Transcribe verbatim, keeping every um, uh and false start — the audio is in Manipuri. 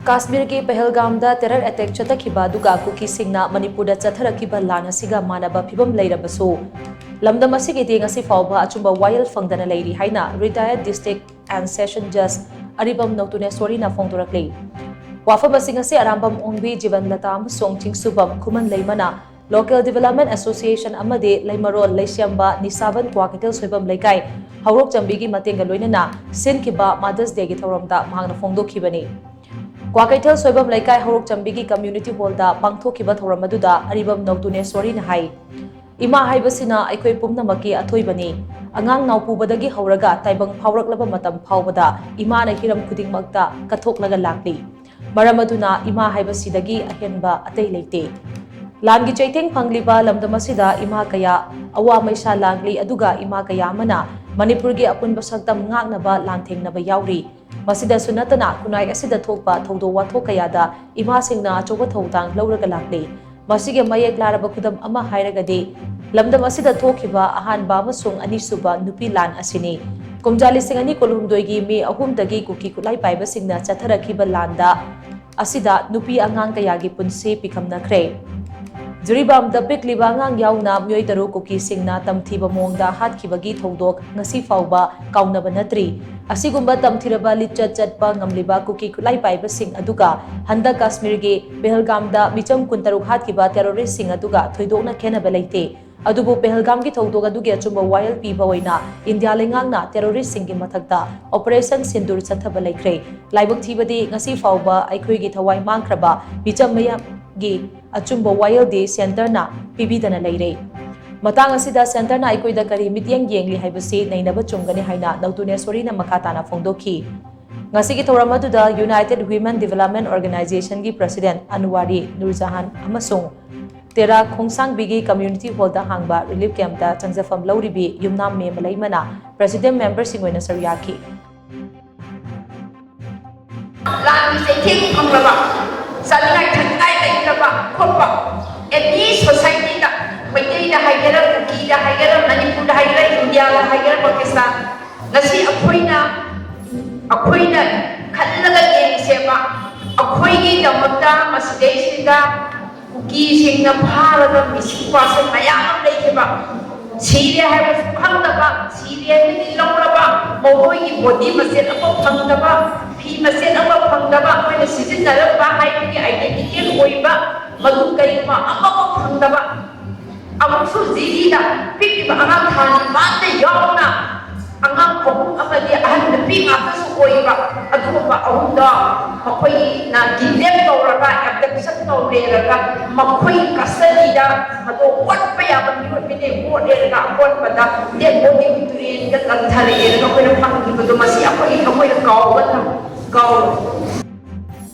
ꯀꯥꯁꯃꯤꯔꯒꯤ ꯄꯍꯜꯒꯥꯝꯗ ꯇꯦꯔꯔ ꯑꯦꯇꯦꯛ ꯆꯠꯊꯈꯤꯕ ꯑꯗꯨꯒ ꯀꯨꯀꯤꯁꯤꯡꯅ ꯃꯅꯤꯄꯨꯔꯗ ꯆꯠꯊꯔꯛꯈꯤꯕ ꯂꯥꯟ ꯑꯁꯤꯒ ꯃꯥꯟꯅꯕ ꯐꯤꯕꯝ ꯂꯩꯔꯕꯁꯨ, ꯂꯝꯗꯝ ꯑꯁꯤꯒꯤꯗꯤ ꯉꯁꯤ ꯐꯥꯎꯕ ꯑꯆꯨꯝꯕ ꯋꯥꯌꯦꯜ ꯐꯪꯗꯅ ꯂꯩꯔꯤ ꯍꯥꯏꯅ retired district and session judge ꯑꯔꯤꯕꯝ ꯅꯧꯇꯨꯅꯦꯁꯣꯔꯤꯅ ꯐꯣꯡꯗꯣꯔꯛꯂꯤ꯫ ꯋꯥꯐꯝ ꯑꯁꯤꯡ ꯑꯁꯤ ꯑꯔꯥꯝꯕꯝ ꯑꯣꯡꯕꯤ, ꯖꯤꯕꯟ ꯂꯇꯥ ꯑꯃꯁꯨꯡ ꯆꯤꯡꯁꯨꯕꯝ ꯈꯨꯃꯟ ꯂꯩꯃꯅ Local Development Association ꯑꯃꯗꯤ ꯂꯩꯃꯔꯣꯜ ꯂꯩꯁꯦꯝꯕ ꯅꯤꯁꯥꯕꯟ ꯀ꯭ꯋꯥꯀꯩꯊꯦꯜ ꯁꯣꯏꯕꯝ ꯂꯩꯀꯥꯏ ꯍꯧꯔꯣꯛꯆꯝꯕꯤꯒꯤ ꯃꯇꯦꯡꯒ ꯂꯣꯏꯅꯅ ꯁꯤꯟꯈꯤꯕ Mother's Dayꯒꯤ ꯊꯧꯔꯝꯗ ꯃꯍꯥꯛꯅ ꯐꯣꯡꯗꯣꯛꯈꯤꯕꯅꯤ꯫ ꯀ꯭ꯋꯥꯀꯩꯊꯦꯜ ꯁꯣꯏꯕꯝ ꯂꯩꯀꯥꯏ ꯍꯧꯔꯣꯛꯆꯝꯕꯤꯒꯤ community hallꯗ ꯄꯥꯡꯊꯣꯛꯈꯤꯕ ꯊꯧꯔꯝ ꯑꯗꯨꯗ ꯑꯔꯤꯕꯝ ꯅꯧꯇꯨꯅꯦꯁꯣꯔꯤꯅ ꯍꯥꯏ, ꯏꯃꯥ ꯍꯥꯏꯕꯁꯤꯅ ꯑꯩꯈꯣꯏ ꯄꯨꯝꯅꯃꯛꯀꯤ ꯑꯊꯣꯏꯕꯅꯤ꯫ ꯑꯉꯥꯡ ꯅꯥꯎꯄꯨꯕꯗꯒꯤ ꯍꯧꯔꯒ ꯇꯥꯏꯕꯪ ꯐꯥꯎꯔꯛꯂꯕ ꯃꯇꯝ ꯐꯥꯎꯕꯗ ꯏꯃꯥꯅ ꯍꯤꯔꯝ ꯈꯨꯗꯤꯡꯃꯛꯇ ꯀꯠꯊꯣꯛꯂꯒ ꯂꯥꯛꯂꯤ꯫ ꯃꯔꯝ ꯑꯗꯨꯅ ꯏꯃꯥ ꯍꯥꯏꯕꯁꯤꯗꯒꯤ ꯑꯍꯦꯟꯕ ꯑꯇꯩ ꯂꯩꯇꯦ꯫ ꯂꯥꯟꯒꯤ ꯆꯩꯊꯦꯡ ꯐꯪꯂꯤꯕ ꯂꯝꯗꯝ ꯑꯁꯤꯗ ꯏꯃꯥ ꯀꯌꯥ ꯑꯋꯥ ꯃꯩꯁꯥ ꯂꯥꯡꯂꯤ, ꯑꯗꯨꯒ ꯏꯃꯥ ꯀꯌꯥ ꯑꯃꯅ ꯃꯅꯤꯄꯨꯔꯒꯤ ꯑꯄꯨꯟꯕ ꯁꯛꯇꯝ ꯉꯥꯛꯅꯕ ꯂꯥꯟꯊꯦꯡꯅꯕ ꯌꯥꯎꯔꯤ꯫ ꯃꯁꯤꯗꯁꯨ ꯅꯠꯇꯅ ꯈꯨꯟꯅꯥꯏ ꯑꯁꯤꯗ ꯊꯣꯛꯄ ꯊꯧꯗꯣꯛ ꯋꯥꯊꯣꯛ ꯀꯌꯥꯗ ꯏꯃꯥꯁꯤꯡꯅ ꯑꯆꯧꯕ ꯊꯧꯗꯥꯡ ꯂꯧꯔꯒ ꯂꯥꯛꯂꯤ꯫ ꯃꯁꯤꯒꯤ ꯃꯌꯦꯛ ꯂꯥꯔꯕ ꯈꯨꯗꯝ ꯑꯃ ꯍꯥꯏꯔꯒꯗꯤ ꯂꯝꯗꯝ ꯑꯁꯤꯗ ꯊꯣꯛꯈꯤꯕ ꯑꯍꯥꯟꯕ ꯑꯃꯁꯨꯡ ꯑꯅꯤꯁꯨꯕ ꯅꯨꯄꯤ ꯂꯥꯟ ꯑꯁꯤꯅꯤ꯫ ꯀꯨꯝꯖꯥ ꯂꯤꯁꯤꯡ ꯑꯅꯤ ꯀꯨꯟꯍꯨꯝꯗꯣꯏꯒꯤ ꯃꯦ ꯑꯍꯨꯝꯗꯒꯤ ꯀꯨꯀꯤ ꯈꯨꯠꯂꯥꯏ ꯄꯥꯏꯕꯁꯤꯡꯅ ꯆꯠꯊꯔꯛꯈꯤꯕ ꯂꯥꯟꯗ ꯑꯁꯤꯗ ꯅꯨꯄꯤ ꯑꯉꯥꯡ ꯀꯌꯥꯒꯤ ꯄꯨꯟꯁꯤ ꯄꯤꯈꯝꯅꯈ꯭ꯔꯦ꯫ ꯖꯤꯔꯤꯕꯥꯝꯗ ꯄꯤꯛꯂꯤꯕ ꯑꯉꯥꯡ ꯌꯥꯎꯅ ꯃꯤꯑꯣꯏ ꯇꯔꯨꯛ ꯀꯨꯀꯤꯁꯤꯡꯅ ꯇꯝꯊꯤꯕ ꯃꯑꯣꯡꯗ ꯍꯥꯠꯈꯤꯕꯒꯤ ꯊꯧꯗꯣꯛ ꯉꯁꯤ ꯐꯥꯎꯕ ꯀꯥꯎꯅꯕ ꯅꯠꯇ꯭ꯔꯤ꯫ ꯑꯁꯤꯒꯨꯝꯕ ꯇꯝꯊꯤꯔꯕ ꯂꯤꯆꯠ ꯆꯠꯄ ꯉꯝꯂꯤꯕ ꯀꯨꯀꯤ ꯈꯨꯠꯂꯥꯏ ꯄꯥꯏꯕꯁꯤꯡ ꯑꯗꯨꯒ ꯍꯟꯗꯛ ꯀꯥꯁꯃꯤꯔꯒꯤ ꯄꯦꯍꯜꯒꯥꯝꯗ ꯃꯤꯆꯝ ꯀꯨꯟꯇꯔꯨꯛ ꯍꯥꯠꯈꯤꯕ terroristꯁꯤꯡ ꯑꯗꯨꯒ ꯊꯣꯏꯗꯣꯛꯅ ꯈꯦꯟꯅꯕ ꯂꯩꯇꯦ꯫ ꯑꯗꯨꯕꯨ ꯄꯦꯍꯜꯒꯥꯝꯒꯤ ꯊꯧꯗꯣꯛ ꯑꯗꯨꯒꯤ ꯑꯆꯨꯝꯕ ꯋꯥꯌꯦꯜ ꯄꯤꯕ ꯑꯣꯏꯅ ꯏꯟꯗꯤꯌꯥ ꯂꯩꯉꯥꯛꯅ terroristꯁꯤꯡꯒꯤ ꯃꯊꯛꯇ Operation ꯁꯤꯟꯗꯨꯔ ꯆꯠꯊꯕ ꯂꯩꯈ꯭ꯔꯦ꯫ ꯂꯥꯏꯕꯛ ꯊꯤꯕꯗꯤ ꯉꯁꯤ ꯐꯥꯎꯕ ꯑꯩꯈꯣꯏꯒꯤ ꯊꯋꯥꯏ ꯃꯥꯡꯈ꯭ꯔꯕ ꯃꯤꯆꯝ ꯃꯌꯥꯝꯒꯤ ꯑꯆꯨꯝꯕ ꯋꯥꯌꯦꯜꯗꯤ centreꯅ ꯄꯤꯕꯤꯗꯅ ꯂꯩꯔꯦ꯫ ꯃꯇꯥꯡ ꯑꯁꯤꯗ centreꯅ ꯑꯩꯈꯣꯏꯗ ꯀꯔꯤ ꯃꯤꯠꯌꯦꯡ ꯌꯦꯡꯂꯤ ꯍꯥꯏꯕꯁꯤ ꯅꯩꯅꯕ ꯆꯨꯝꯒꯅꯤ ꯍꯥꯏꯅ ꯅꯧꯇꯨꯅꯦꯁꯣꯔꯤꯅ ꯃꯈꯥ ꯇꯥꯅ ꯐꯣꯡꯗꯣꯛꯈꯤ꯫ ꯉꯁꯤꯒꯤ ꯊꯧꯔꯝ ꯑꯗꯨꯗ United Women Development Organizationꯒꯤ president ꯑꯟꯋꯥꯔꯤ ꯅꯨꯔꯖꯍꯥꯟ ꯑꯃꯁꯨꯡ ꯇꯦꯔꯥ ꯈꯣꯡꯁꯥꯡꯕꯤꯒꯤ community hallꯗ ꯍꯥꯡꯕ relief campꯇ ꯆꯪꯖꯐꯝ ꯂꯧꯔꯤꯕꯤ ꯌꯨꯝꯅꯥꯝ ꯃꯦ ꯃꯂꯩꯃꯅ president memberꯁꯤꯡ ꯑꯣꯏꯅ ꯁꯔꯨꯛ ꯌꯥꯈꯤ꯫ ꯂꯥꯟꯒꯤ ꯆꯩꯊꯦꯡ ꯐꯪꯂꯕ, ꯆꯥꯅꯤꯡꯉꯥꯏ ꯊꯛꯅꯤꯡꯉꯥꯏ ꯂꯩꯇ꯭ꯔꯕ ꯈꯣꯠꯄ, any societyꯗ, ꯃꯩꯇꯩꯗ ꯍꯥꯏꯒꯦꯔꯥ, ꯀꯨꯀꯤꯗ ꯍꯥꯏꯒꯦꯔꯥ, ꯃꯅꯤꯄꯨꯔꯗ ꯍꯥꯏꯒꯦꯔꯥ, ꯏꯟꯗꯤꯌꯥꯗ ꯍꯥꯏꯒꯦꯔꯥ, ꯄꯥꯀꯤꯁꯇꯥꯟ, ꯉꯁꯤ ꯑꯩꯈꯣꯏꯅ ꯑꯩꯈꯣꯏꯅ ꯈꯜꯂꯒ ꯌꯦꯡꯁꯦꯕ꯫ ꯀꯨꯀꯤꯁꯤꯡꯅ ꯐꯥꯔꯒ ꯃꯤꯁꯤꯡ ꯄꯥꯁꯤꯡ ꯃꯌꯥꯝ ꯑꯃ ꯂꯩꯈꯤꯕ꯫ ꯁꯤꯔꯦ ꯍꯥꯏꯕꯁꯨ ꯈꯪꯗꯕ, ꯁꯤꯔꯦ ꯍꯥꯏꯅꯗꯤ ꯂꯧꯔꯕ, ꯃꯈꯣꯏꯒꯤ ꯕꯣꯗꯤ ꯃꯆꯦꯠ ꯑꯃ ꯐꯪꯗꯕ, ꯐꯤ ꯃꯆꯦꯠ ꯑꯃ ꯐꯪꯗꯕ, ꯑꯩꯈꯣꯏꯅ ꯁꯤꯖꯤꯟꯅꯔꯝꯕ ꯍꯥꯏꯕꯒꯤ ꯑꯥꯏꯗꯦꯟꯇꯤꯇꯤ ꯑꯣꯏꯕ ꯃꯗꯨ ꯀꯔꯤꯒꯨꯝꯕ ꯑꯃꯐꯥꯎ ꯐꯪꯗꯕ꯫ ꯑꯃꯨꯛꯁꯨ ꯖꯤꯔꯤꯗ ꯄꯤꯛꯂꯤꯕ ꯑꯉꯥꯡ ꯊꯥ ꯅꯤꯄꯥꯟꯗ ꯌꯥꯎꯅ ꯑꯉꯥꯡ ꯑꯍꯨꯝ ꯑꯃꯗꯤ ꯑꯍꯟ ꯅꯨꯄꯤ ꯉꯥꯛꯇꯁꯨ ꯑꯣꯏꯕ ꯑꯗꯨꯒꯨꯝꯕ ꯑꯍꯨꯝꯗꯣ ꯃꯈꯣꯏꯅ ꯀꯤꯗꯅꯦꯞ ꯇꯧꯔꯒ, ꯑꯦꯕꯗꯛꯁꯟ ꯇꯧꯔꯦꯔꯒ, ꯃꯈꯣꯏ ꯀꯁꯇꯗꯤꯗ ꯃꯗꯨ ꯑꯣꯠꯄ ꯌꯥꯕ ꯃꯤꯑꯣꯏ ꯃꯤꯅꯦ ꯑꯣꯠꯂꯦꯔꯒ ꯑꯀꯣꯟꯕꯗ ꯗꯦꯠ ꯕꯣꯗꯤ ꯇꯨꯔꯦꯟꯗ ꯀꯟꯊꯔꯛꯑꯦꯔꯒ ꯑꯩꯈꯣꯏꯅ ꯐꯪ